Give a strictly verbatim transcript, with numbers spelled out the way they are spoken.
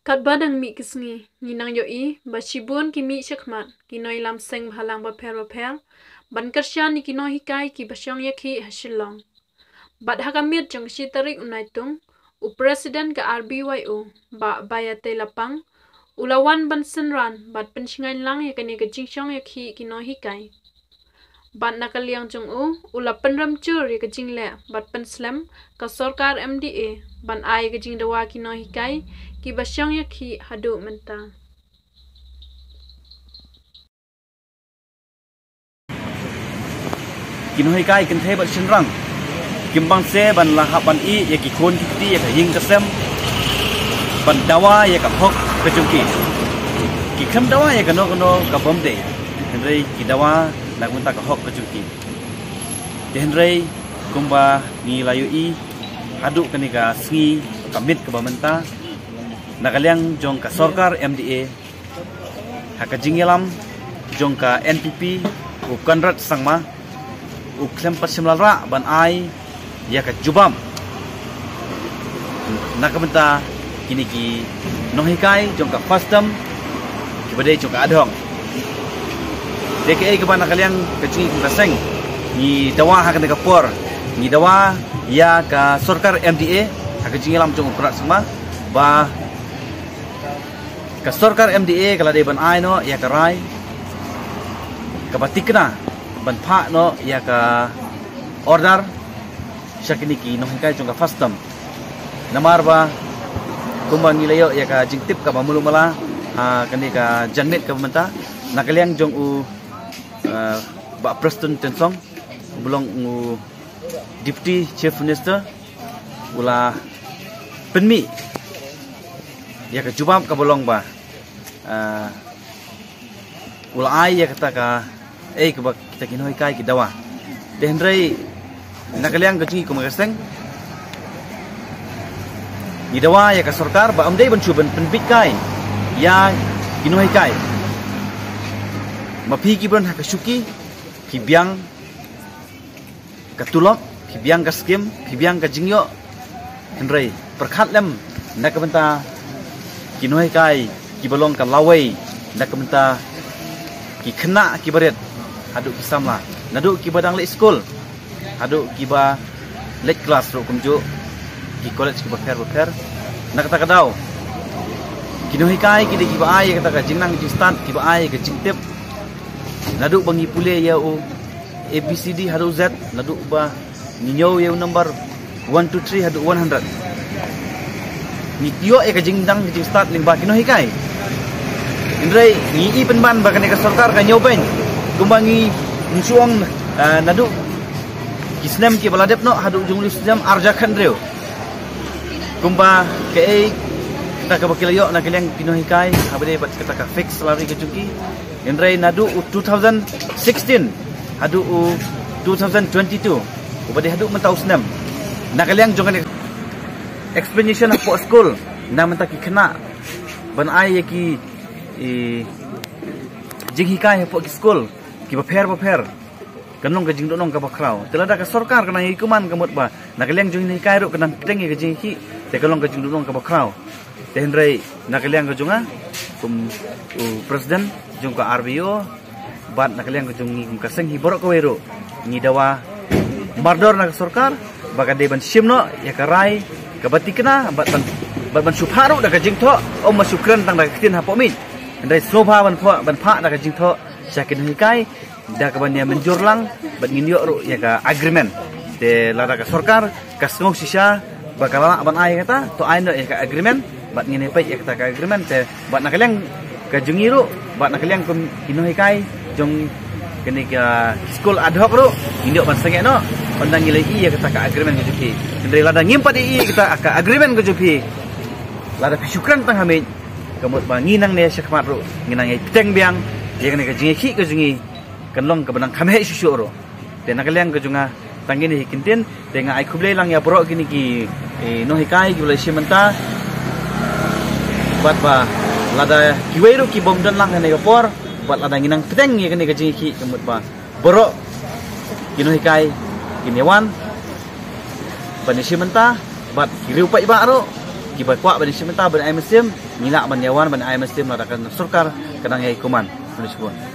Katba dang mih ki sngi, ngi nang ïohi ba shibun ki mih shakhmat ki nongïalam seng bhalang bapher bapher ban kyrshan ïa ki nonghikai kiba shong ïakhih ha Shillong. Bad ha ka miet jong ka shi tarik u Naitung, u President ka R B Y O, Bah Baiatei Lapang, u la wan ban synran bad pynshngaiñ lang ïa kane ka jingshong ïakhih ki nonghikai. Bad na ka liang jong u, u la pynrem jur ïa ka jingleh bad pynslem ka sorkar M D A ban ai ka jingdawa ki nonghikai kiba shong ïakhih haduh mynta. Ki nonghikai kynthei bad shynrang kim bang se ban la hap ban ïeh ïa ki khun ki kti ïa ka ïing ka sem ban dawa ïa ka hok ka jong ki. Ki khlem dawa ïa kano kano ka bym dei, hynrei ki dawa na ka bynta ka hok ka jong ki. Te hynrei kumba ngi la ïohi haduh kane ka sngi, ka miet kaba mynta, na ka liang jong ka sorkar M D A, ha ka jingïalam jong ka N P P, u Conrad Sangma, u khlem pat shym la rah ban ai ïa ka jubab na ka bynta kine ki nonghikai jong ka first term kiba dei jong ka adhong. Te kaei kaba na ka liang ka jong ngi kum ka seng ngi dawa ha kane ka por, ngi dawa ïa ka sorkar M D A ha ka jingïalam jong u Conrad Sangma ba ka sorkar M D A ka la dei ban ai noh ïa ka rai kaba tikna ban phah noh ïa ka order sha kine ki nonghikai jong ka first term. Namar ba kumba ngi la ïoh ïa ka jingtip kaba malu mala ha kane ka janmiet kaba mynta, na ka liang jong u, eh, Bah Prestone Tynsong, u ba long u Deputy Chief Minister, u la pynmih ïa ka jubab kaba long ba, ah, u la ai ïa kata ka, eh, kaba kita ki nonghikai ki dawa. Te hynrei na ka liang ka jong ngi kum ka seng, ngi dawa ïa ka sorkar ba ym dei ban shu ban pynbit kai ïa ki nonghikai. Ma phi ki bun ha ka shuki, phi biang ka tulop, phi biang ka skim, phi biang ka jingïoh. Hynrei pyrkhat lem na ka bynta ki nonghikai kiba long ka lawei, na ka bynta ki khynnah kiba rit haduh ki samla, naduh kiba dang leit skul haduh kiba leit klas ruh kumjuh, ki college kiba pher bapher. Na kata ka daw ki nonghikai ki dei kiba ai kata ka jingnang jingstad, kiba ai ka jingtip naduh ba ngi pule ïa u A B C D haduh Z, naduh ba ngi ñiew ïa u number one two three haduh one hundred. Ngi ïoh ïa ka jingnang ka jingstad lyngba ki nonghikai. Hynrei ngi i pynban ba kane ka sorkar ka ñiewbeiñ, kumba ngi, ngi shu ong, ah, naduh ki snem kiba la dep noh haduh jong u snem ar hajar khathynriew. Kumba kaei kata kaba ki la ïoh na ka liang ki nonghikai haba dei bad kata ka fixed salary ka jong ki. Hynrei naduh u two thousand sixteen haduh u two thousand twenty-two, uba dei haduh mynta u snem, na ka liang jong kane explanation hapoh skul na mynta ki khynnah ban ai ïa ki, i, jinghikai hapoh ki skul kiba pher bapher, kan long ka jingduhnong kaba khraw. Te lada ka sorkar ka nang ïa i kuman ka mut ba na ka liang jong ngi nonghikai ruh ka nang pteng ïa ka jingïakhih, te ka long ka jingduhnong kaba khraw. Te hynrei na ka liang ka jong nga kum u president jong ka R B O, bad na ka liang ka jong ngi kum ka seng hi baroh kawei ruh, ngi dawa mardor na ka sorkar ba ka dei ban shim noh ïa ka rai kaba tikna, bad ban, bad ban shu phah ruh da ka jingthoh, ym ban shu kren tang da ka ktien hapoh miej. Hynrei sngewbha ban phah, ban phah da ka jingthoh sha ki nonghikai da kaba ïa mynjur lang, bad ngin ïoh ruh ïa ka agreement. Te lada ka sorkar ka sngew shisha ba ka lah ban ai kata, to ai noh ïa ka agreement, bad ngin ïa peit ïa kata ka agreement. Te bad na ka liang ka jong ngi ruh, bad na ka liang kum ki nonghikai jong kane ka skul ad hoc ruh, ngin ïoh ban sangeh noh ynda ngi la ïohi ïa kata ka agreement ka jong phi. Hynrei lada ngim pat ïohi ïa kata ka agreement ka jong phi, lada phi shu kren tang ha miej, ka mut ba ngi nangne shakhmat ruh ngi nang ïa pteng biang ïa kane ka jingïakhih ka jong ngi, kan long kaba nang kham heh shuh shuh ruh. Te na ka liang ka jong nga tang kine hi ki ktien, te nga ai khublei lang ïa baroh kine ki, eh, nonghikai kiba la shim mynta. Bad ba lada kiwei ruh ki bym don lang ha kane ka por, bad lada ngi nang pteng ïa kane ka jingïakhih, ka mut ba baroh ki nonghikai kin ïa wan ban ïa shim mynta, bad ki riew paidbah ruh Kiba kwah ban ïashim bynta ban ai mynsiem, ngi lah ban ïawan ban ai mynsiem lada ka sorkar ka dang ïai kuman. Khublei shibun.